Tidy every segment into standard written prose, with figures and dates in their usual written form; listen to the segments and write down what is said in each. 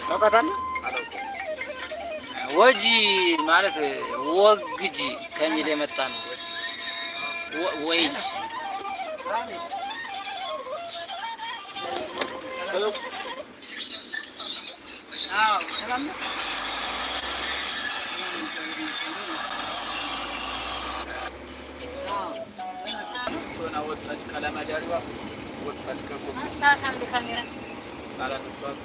ታውቃታለህ? ወጂ ማለት ወግጂ ከሚል የመጣ ነው። ወይጅ። ሰላም ነው። ቶና ወጣች፣ ካላማዳሪዋ ወጣች። ካሜራ አላነሷት።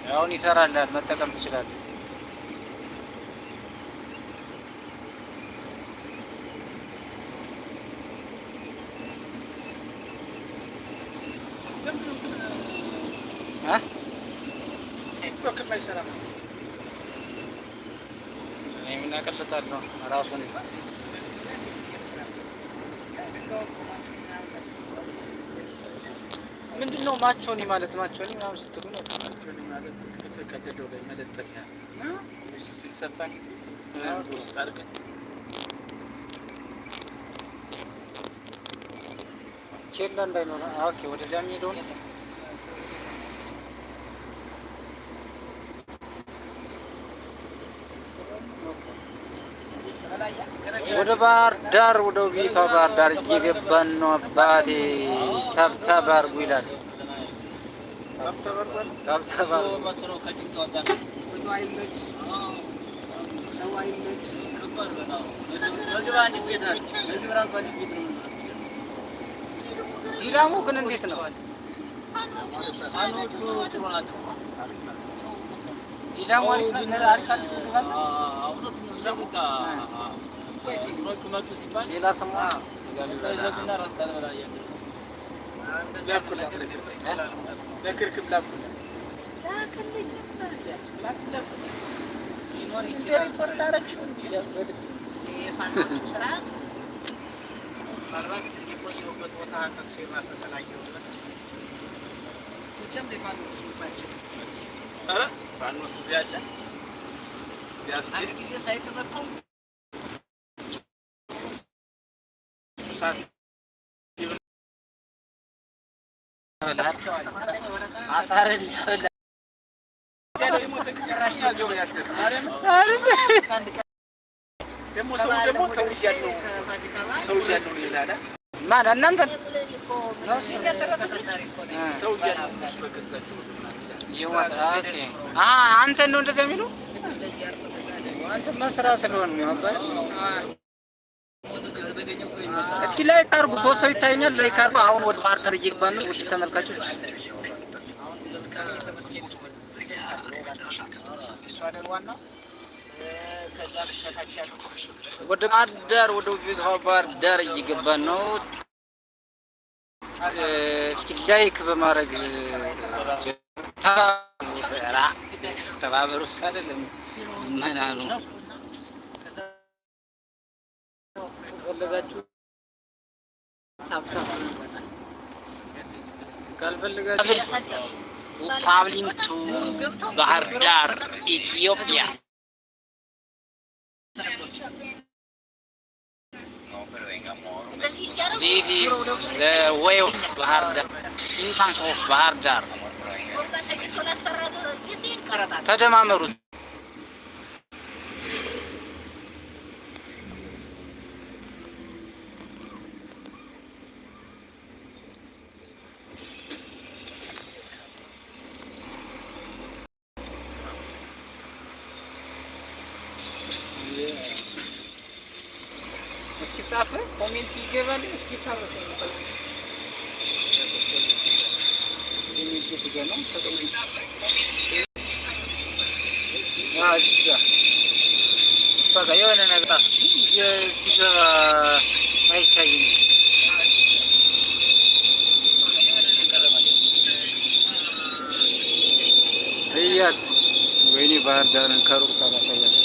አሁን ይሰራልሃል፣ መጠቀም ትችላለህ። ቲክቶክ የማይሰራ? እኔ ምን አቀልጣለሁ ራሱን። ምንድን ነው ማቾኒ ማለት? ማቾኒ ምናምን ስትሉ ነው። ማቾኒ ማለት ከተቀደደው ላይ መለጠፊያ ልብስ ሲሰፋ ውስጥ አድርገን። ኬላ እንዳይኖር። Okay፣ ወደዚያ የሚሄደው ነው። ወደ ባህር ዳር፣ ወደ ውቢቷ ባህር ዳር እየገባን ነው። አባቴ tap tap አድርጉ ይላል። Tap tap አድርጉ። አይመች፣ ሰው አይመች። ዲላሙ ግን እንዴት ነው? ዲላሙ አሪፍ ነው። አሪፍ አሪፍ ምግብ አለ። ሌላ ስሙ ለክርክም ላኩላት። ሊኖር ይችላል። የፋኖቹ ስርዓት ምናልባት የቆየሁበት ቦታ ከሱ የባሰ ስላየሁበት። ብቻም ለፋኖ ብዙ ኧረ ፋኖስ እዚህ አለ። እዚያ አንድ ጊዜ ሳይተመተው እሳት አሳርን ሊያበላ። ደግሞ ትክክለኛ እዚያው ነው ያደረው። ደግሞ ሰው ደግሞ ተው እያልነው ተው እያልነው ነው ይላል። ማን እናንተ? ተው እያልነው እነሱ በገዛቸው ምናምን ይላል። Okay፣ አንተን ነው እንደዚያ የሚሉ? አንተማ ስራ ስለሆነ ነው ነበር። እስኪ like አድርጉ። ሶስት ሰው ይታየኛል። Like አድርጉ። አሁን ወደ ባህር ዳር እየገባን ነው። ውድ ተመልካቾች፣ እሱ አይደል ዋናው። ከዛ በታች ያሉት ወደ ባህር ዳር፣ ወደ ውቢቷ ባህር ዳር እየገባን ነው። እስኪ like በማድረግ ተባበሩ። አይደለም መና ነው። ከፈለጋችሁ tap tap፣ ካልፈለጋችሁ traveling to ባህር ዳር ኢትዮጵያ። This is the way of ባህር ዳር፣ entrance of ባህር ዳር። ተደማመሩት። እስኪ ጻፍ፣ comment ይገባል። እስኪ ታረቅ ነው እዚህ ጋር እሷ ጋር የሆነ ነገር ጻፍ እስኪ። ሲገባ አይታይም። እያት፣ ወይኔ ባህር ዳርን ከሩቅ ሳላሳያት።